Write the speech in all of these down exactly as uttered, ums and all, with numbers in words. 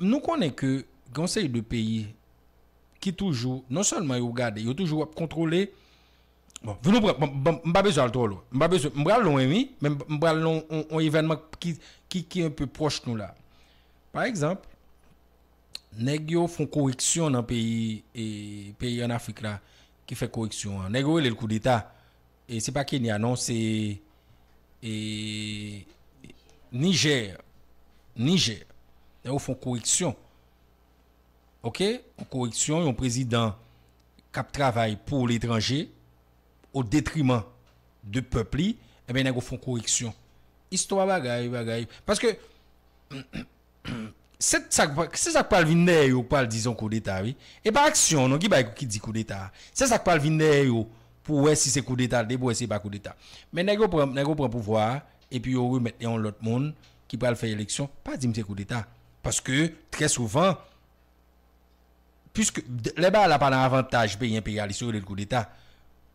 Nou konnen ke gen yon seri de peyi ki toujou, non sèlman yo gade, yo toujou ap kontwole. Bon, vin nou pran, bon, bon, m pa bezwen al twò lwen. M pa bezwen, m pral lwen, wi, men m pral nan yon, yon evènman ki, ki, ki enpe pwòch nou la. Pa egzanp, nèg yo fè yon koreksyon nan peyi, e, peyi ann Afrik la, ki fè koreksyon an. Nèg yo rele l koudeta. E se pa Kenya, non, se, e, Nijè. Nijè. Nèg yo fè yon koreksyon. Oke? Yon koreksyon, yon prezidan k ap travay pou letranje, o detriman de pèp li, ebyen, nèg yo fè yon koreksyon. Istwa bagay, bagay. Paske, se sa k, se sa k pral vin dèyè yo, k pral di se yon koudeta, wi. E pa aksyon, non, ki bay, ki di koudeta. Se sa k pral vin dèyè yo, pou wè si se koudeta l te, pou wè si se pa koudeta. Men nèg yo pran, nèg yo pran pouvwa a, epi yo remèt li yon lòt moun ki pral fè eleksyon. Pa di m se koudeta. Paske, trè souvan, piske, lè bagay la pa nan avantaj peyi enperyalis, yo rele l koudeta.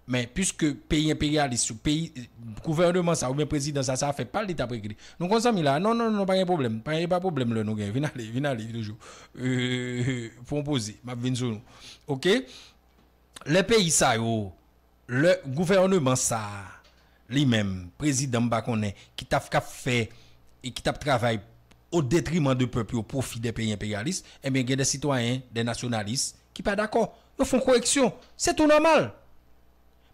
Men, piske peyi enperyalis, peyi, gouvènman sa, oubyen prezidan sa, sa fè pa l li t ap regle. Nou konn zanmi la, non, non, non, pa gen pwoblèm. Pa gen, pa pwoblèm lè nou gen. Vin ale, vin ale, toujou. Euh, pou yon poze, m ap vin sou nou. Oke? Lè peyi sa yo, lè gouvènman sa a, li menm, prezidan m pa konnen, ki t ap, k ap fè, e ki t ap travay o detriman de pèp yo, pwofi de peyi enperyalis, ebyen, gen de sitwayen, de nasyonalis, ki pa dakò. Yo fè yon koreksyon. Se tou nòmal.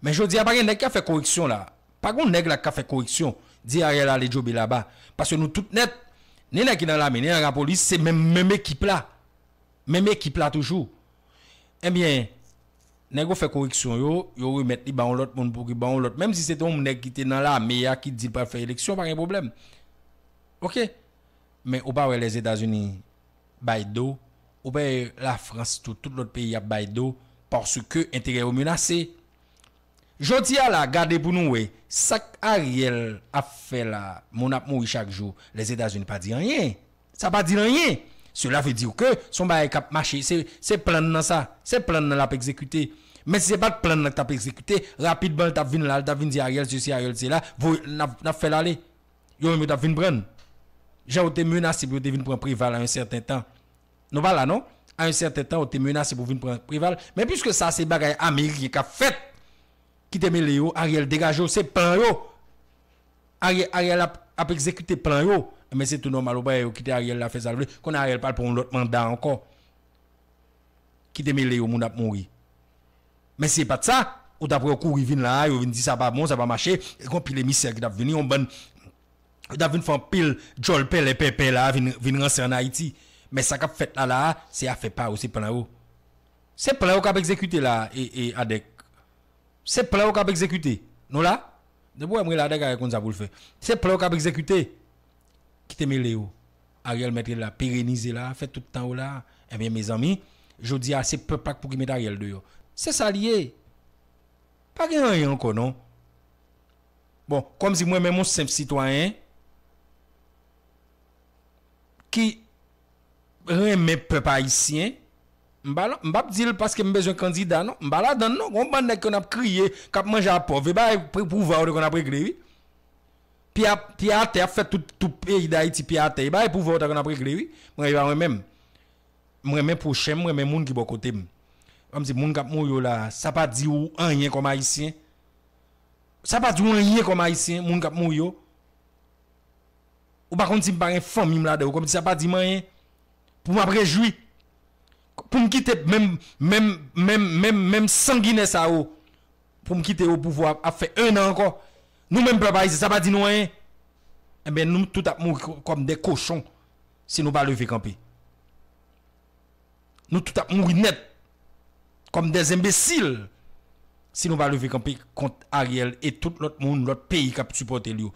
Men jodi a, pa gen nèg k ap fè koreksyon la. Pa gen nèg la k ap fè koreksyon. Di Ariel ale djobe laba. Paske nou tout nèt, ni nèg ki nan lame, ni nan lapolis, se menm, menm ekip la. Menm ekip la toujou. Ebyen, nèg yo fè koreksyon yo, yo remèt li ba yon lòt moun pou ki ba yon lòt. Menm si se te yon nèg ki te nan lame a ki di l pral fè eleksyon, pa gen pwoblèm. Oke. Men ou pa wè Lèzetazini bay do, ou pa wè Lafrans tou, tout lòt peyi ap bay do, paske enterè yo menase. Jodi a la, gade pou nou wè, sa k Ariel ap fè la, moun ap mouri chak jou, Lèzetazini pa di anyen. Sa pa di l anyen. Cela veut dire que se yon bagay k ap mache, se, se plan nan sa, se plan nan l ap egzekite. Men si se pa t plan nan k t ap egzekite, rapidman l t ap vin la, l t ap vin di Ariel sesi, Ariel sela, voye, n ap, n ap fè l ale. Yo menm yo t ap vin pran n. Jan yo te menase pou yo te vin pran Preval a yon sèten tan. Nou pa la, non? A yon sèten tan, yo te menase pou vin pran Preval. Men piske sa se bagay ameriken k ap fèt, ki te mele yo, Ariel degaje yo, se plan yo. Ariel, Ariel ap, ap egzekite plan yo. Men se tou nòmal, ou pa wè yo kite Ariel la fè sa l vle. Kounye a Ariel pral pran yon lòt manda ankò. Ki te mele yo, moun ap mouri. Men si se pa t sa, ou t ap wè yo kouri vin la a, yo vin di sa pa bon, sa pa mache. Gen yon pil emisè ki t ap vini, yon bann, yo t ap vin fè yon pil djòl pèlè pèpè la a, vin, vin ranse ann Ayiti. Men sa k ap fèt la la a, se afè pa yo, se plan yo. Se plan yo k ap egzekite la a, e, e, Adèk. Se plan yo k ap egzekite. Nou la? Depi w wè m rele Adèk, Adèk konn sa pou l fè. Se plan yo k ap egzekite. Kite mele yo. Ariel mèt rele la, perenize la, fè tout tan yo la. Ebyen, mezanmi, jodi a, se pèp la k pou ki met Ariel deyò. Se sa l ye. Pa gen anyen ankò, non. Bon, kòmsi mwen menm yon senp sitwayen ki renmen pèp ayisyen, m pa, m p ap di l paske m bezwen kandida, non. M pa ladan l, non. Gon bann nèg ki konn ap kriye, k ap manje a pòv. E bagay pou, pouvwa yo te konn ap regle, wi. Pye a, pye atè ap fè tout, tout peyi Dayiti pye atè. E bagay pouvwa yo te konn ap regle, wi. Mwen, e pa mwen menm. M renmen pwochen m, m renmen moun ki bò kote m. Kòmsi moun k ap mouri yo la, sa pa di w anyen kòm ayisyen. Sa pa di w anyen kòm ayisyen, moun k ap mouri yo. Ou pa konn si m pa gen fanmi m ladan yo, kòmsi sa pa di m anyen. Pou m ap rejwi. Pou m kite menm, menm, menm, menm, menm sanginè sa yo. Pou m kite yo o pouvwa ap fè en an ankò. Nou menm pèp ayisyen, sa pa di nou anyen. Ebyen, nou tout ap mouri kò-, kòm de kochon si nou pa leve kanpe. Nou tout ap mouri nèt kòm de enbesil si nou pa leve kanpe kont Ariel e tout lòt moun, lòt peyi k ap sipòte l yo.